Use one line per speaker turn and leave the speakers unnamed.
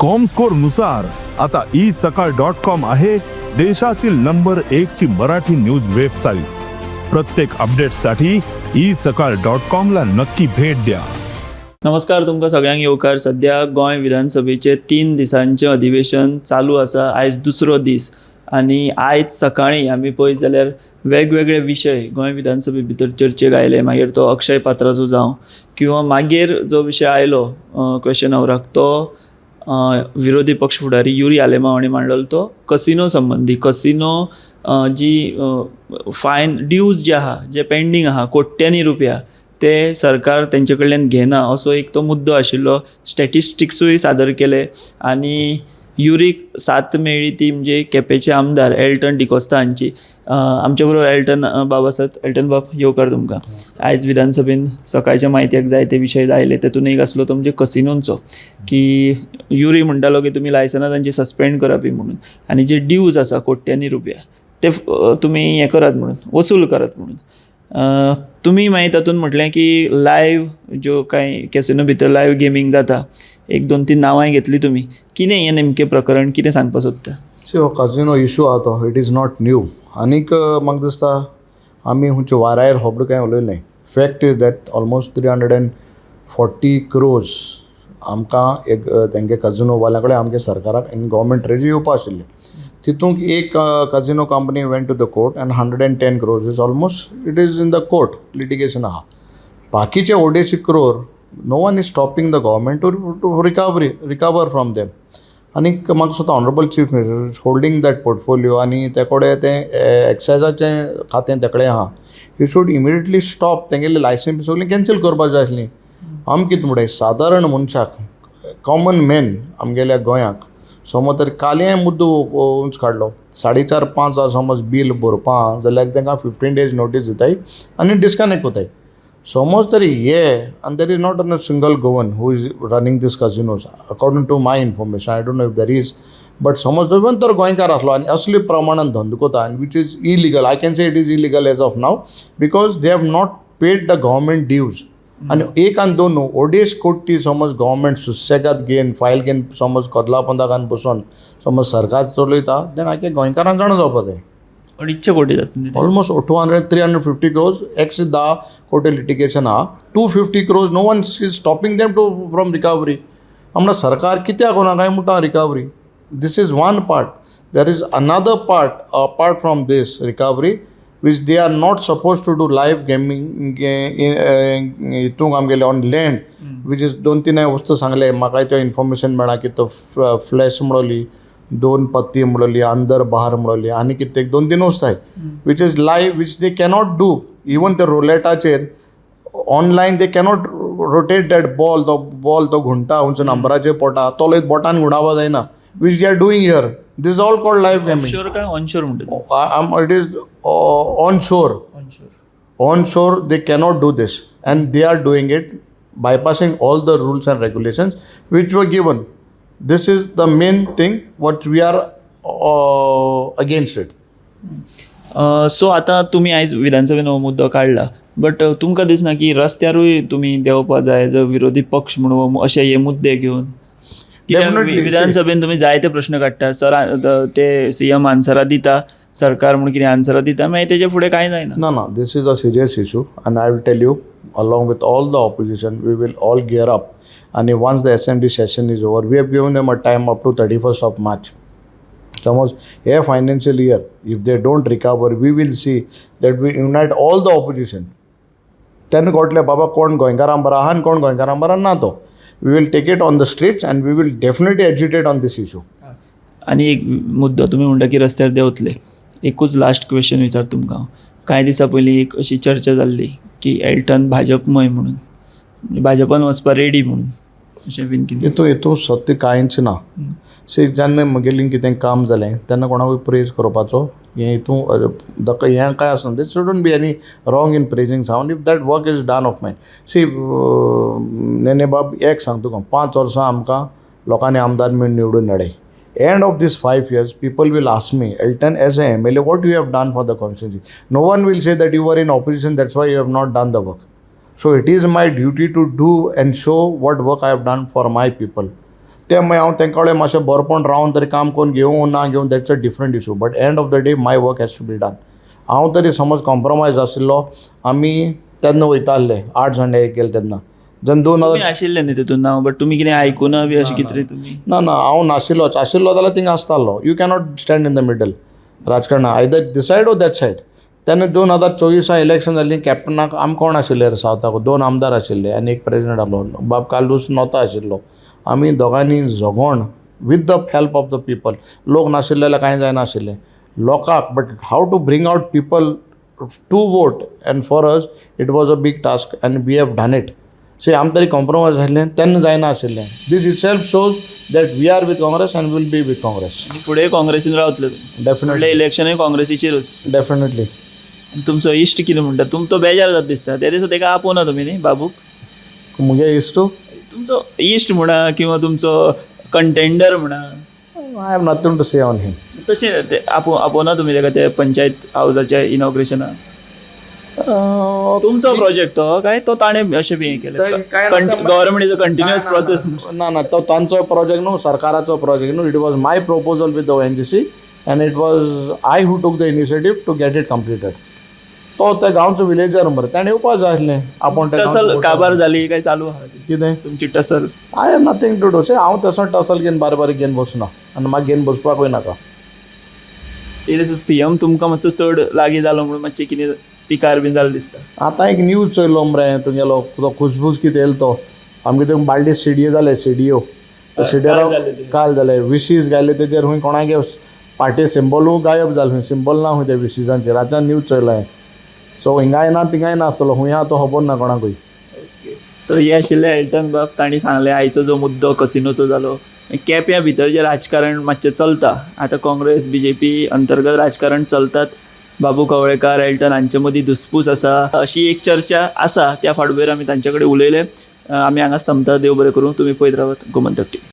Comscore नुसार आता E सकाळ डॉट कॉम आहे देशातील नंबर एक ची मराठी न्यूज वेबसाईट. प्रत्येक अपडेटसाठी ई सकाळ डॉट कॉम ला नक्की भेट द्या.
नमस्कार, तुमकां सगळ्यांक येवकार. सद्या गोंय विधानसभेचें 3 दिसांचें अधिवेशन चालू आसा. आयज दुसरो दीस आनी आयज सकाळीं आमी पळयत जाल्यार वेगवेगळे विशय गोंय विधानसभे भितर चर्चेक आयले. मागीर तो अक्षय पात्राचो जावं किंवा मागीर जो विशय आयलो क्वेश्चन आवराक, तो विरोधी पक्ष फुडारी युरी आलेमांव हांणी मांडलेलो तो कसिनो संबंदी. कसिनो जी फायन ड्यूज जे आहा, जे पेंडींग आहा कोट्यांनी रुपया, ते सरकार तेंचे कडल्यान घेना असो एक तो मुद्दो आशिल्लो. स्टॅटिस्टिक्सूय सादर केले आनी युरीक साथ मेळ्ळी ती म्हणजे केपेंचे आमदार एल्टन डिकोस्ता हांची. आमचे बरोबर एल्टन बाब आसात. एल्टन बाब, येवकार तुमकां. आयज विधानसभेन सकाळच्या माहितीक जायते विशय आयले. तेतून एक आसलो तो म्हणजे कसिनोंचो, की युरी म्हणटालो की तुमी लायसनां तांची सस्पेंड करात बी म्हणून आनी जे ड्यूज आसा कोट्यांनी रुपया ते तुमी हें करात म्हणून, वसूल करात म्हणून. तुमी मागीर तातूंत म्हटलें की लायव्ह ज्यो कांय कॅसिनो भितर लायव्ह गेमींग जाता, एक दोन तीन नांवांय घेतली तुमी. कितें हें नेमकें प्रकरण? कितें सांगपाक सोदता?
सी, हो काजिनो इशू आहा तो it is not new. आनीक म्हाका दिसता आमी खंयच्या वाऱ्यार खबर कांय उलयलें. Fact is that almost 340 crores आमकां एक तेंगे काजिनो वाल्या कडेन आमगे सरकाराक इन गव्हर्मेंट ट्रेजरी येवपा आशिल्लें. तितूंक एक casino company went to the court and 110 crores is almost, it is in the court, litigation आहा. बाकीचे अडेचशे crore no one is stopping the government to recover from them. आनीक म्हाका दिसता honourable chief minister is holding that portfolio आनी ते कडेन तें एक्सायजाचें खातें ते कडेन आहा. He should immediately stop. तेंगेलें लायसन्स बी सगळीं कॅन्सील करपा जाय आसलीं. आम कितें म्हणटाय, सादारण मनशाक, कॉमन मॅन आमगेल्या गोंयाक समज तर कालय मुद्दो उंच काडलो, 4.5-5 हजार समज बील भरपा आहा जाल्यार तांकां 15 डेज नोटीस दिताय आनी डिस्कनेक्ट कोताय. समज तरी हे आनी there is not a single Goan who is running these casinos, according to my information. I don't know if there is, but समज इवन तर गोंयकार आसलो आनी असले प्रमाणान धंदो कोता आनी which is illegal, I can say it is illegal as of now because they have not paid the government dues. आनी एक आनी दोन न्हू, अडेच कोटी समज गव्हर्मेंट सुसेगाद घेवन, फायल घेवन, समज कदला पोंदाक बसून समज सरकार चलयता, देन आख्या गोंयकारांक जाणा जावपा जाय.
250 कोटी जाता न्ही ते?
Almost 200 350 crores. 110 कोटी लिटिगेशन आहा. 250 crores, no one is stopping them to from recovery. म्हणल्यार सरकार कित्याक कोना काय म्हणटा recovery? This is one part. There is another part apart from this recovery, which they are not suppose to do live gaming हितूंक आमगेले on land, which is दोन तीन हांवें वस्तू सांगले. म्हाका त्यो इन्फॉर्मेशन मेळ्ळा की तो फ्लॅश म्हणली, दोन पत्ती म्हणली, अंदर बाहर म्हणली आनी कितें दोन तीन वस्तू आहाय which is live, which they cannot do. Even ते रोलेटाचेर online they cannot rotate that ball. तो बॉल तो घुंवता, खंयच्या नंबराचेर पोटा, तो लेगीत बोटान घुंवडावपा जायना, which they are doing here. This is all called live gaming.
Offshore काय ऑनशोर म्हणटा?
It is on shore.
Onshore.
On shore they cannot do this and they are doing it, bypassing all the rules and regulations which were given. This is the main thing what we are against it.
So आतां तुमी आयज विधानसभेन हो मुद्दो काडला, but तुमकां दिसना की रस्त्यारूय तुमी देंवपा जाय एज अ विरोधी पक्ष म्हणून अशे हे मुद्दे घेवन? कित्याक
Definitely.
विधानसभेन तुमी जायते प्रश्न काडटा सर, ते सीएम आन्सरां दिता, सरकार म्हूण कितें आन्सरां दिता, मागीर तेजे फुडें कांय जायना.
No, this is a serious issue and I will tell you, along with all the opposition, we will all gear up and once the assembly session is over, we have given them a time up to 31st of March. Suppose a financial year, if they don't recover, we will see that we unite all the opposition. तेन्ना कळटलें बाबा कोण गोंयकारां बरो आहा आनी कोण गोंयकारां बरो ना तो. We will take it on the streets and we will definitely agitate on this issue.
आनी एक मुद्दो, तुमी म्हणटा की रस्त्यार देंवतले. एकूच लास्ट क्वेश्चन विचारता तुमकां हांव. कांय दिसां पयलीं एक अशी चर्चा जाल्ली की एल्टन भाजपमय म्हणून, म्हणजे भाजपान वचपा रेडी म्हणून, अशें बीन कितें?
हितून हितून सत्य कांयच ना. सी, जेन्ना म्हगेलें कितें काम जालें तेन्ना कोणाकूय प्रेज करपाचो हें हितून दक हें कांय आसना. There shouldn't be any wrong in praising someone if that work is done of mine. See नेने बाब, एक सांग तुका, 5 वर्सां आमकां लोकांनी आमदार म्हूण निवडून हाडले. End of these 5 years, people will ask me, "Elton, as a MLA, what you have done for the constituency?" No one will say that you were in opposition, that's why you have not done the work. So it is my duty to do and show what work I have done for my people. तें मागीर हांव तेंका कडेन मातशें बरपण रावन तरी काम करून घेवं ना घेवं, that's a different issue, but end of the day my work has to be done. हांव तरी समज कॉम्प्रोमायज आशिल्लो. आमी तेन्ना वयता आसले 8 जाण गेले तेन्ना जेन्ना दोन
तुमी
हजार
आशिल्ले न्ही तितून ना, बट तुमी कितें आयकुना बी अशें कितें तुमी?
ना ना, हांव नाशिल्लोच. आशिल्लो जाल्यार थिंगा आसतालो. You cannot stand in the middle राजकारणां, either this side or that side. तेन्ना 2024 इलेक्शन जालीं कॅप्टनाक आमी कोण आशिल्ले रे सावथाक? दोन आमदार आशिल्ले आनी एक प्रेजिडंट आहलो, बाब कार्लूस नोता आशिल्लो. आमी दोगांनी झगोण with the help of the people. लोक नाशिल्ले जाल्यार कांय जायनाशिल्लें लोकांक, but how to bring out people to vote and for us it was a big task and we have done it. See, आमी तरी कॉम्प्रोमायज आसलें तेन्ना जायना आशिल्लें. This itself shows that we are with Congress and will be with Congress.
आनी फुडें काँग्रेसीन रावतले तुमी?
डेफिनेटली.
फुडलें इलेक्शनूय काँग्रेसीचेरूच?
डेफिनेटली.
आनी तुमचो इश्ट कितें म्हणटा? तुमचो बेजार जाता दिसता, त्या दिसा ताका आपोवना तुमी न्ही बाबूक?
मुगे इश्टू?
तुमचो इश्ट म्हणा किंवा तुमचो कंटेंडर म्हणा.
I have nothing to say on him.
तशें ते आपोवना तुमी ताका ते पंचायत हावजाच्या इनॉग्रेशनाक? तुमचो प्रोजेक्ट तो काय तो ताणें अशें बी हें केलें? Government is a continuous process.
ना ना, तो तांचो प्रोजेक्ट न्हू, सरकाराचो प्रोजेक्ट न्हू. It was my proposal with the ONGC and it was I who took the initiative to get it completed. तो त्या गांवचो विलेजर मरे, ताणें येवपा जाय आसलें आपूण त्या
टसल
गांवचो.
काबार जाली काय चालू आहा ती?
कितें?
तुमची tussle.
I have nothing to do. हांव तसो टसल घेवन बारीक बारीक घेवन बसना आनी म्हाका घेवन बसपाकूय नाका.
ते दिसा सीएम तुमकां मातसो चड लागीं जालो म्हणून मातशें कितें पिकार बीन जालें दिसता.
आतां एक न्यूज चोयलो मरे तुगेलो तो खुसबूस कितें येयलो तो आमगे ते बालडी सीडीओ जाले, सीडीओ. सीडीओ
जालें ते.
काल जाले विशीस घायले तेजेर खूंय कोणागे पार्टी सिंबलूय गायब जालें. खूंय सिंबल ना खूंय त्या विशीसांचेर. आतां न्यूज चोयलो हांवें. सो हिंगाय ना थिंगाय नासतलो, खूंय आहा तो खबर ना कोणाकूय.
तर हे आशिल्ले एल्टन बाब. तांणी सांगलें आयचो जो मुद्दो कसिनोचो जालो, केप्यां भितर जें राजकारण मातशें चलता आतां, काँग्रेस बीजेपी अंतर्गत राजकारण चलतात, बाबू कवळेकार एल्टन हांचे मदीं धुसपूस आसा अशी एक चर्चा आसा. त्या फाटभुंयेर आमी तांचे कडेन उलयले. आमी हांगाच थांबता. देव बरें करूं. तुमी पळयत रावात गोमंतक टीव्ही.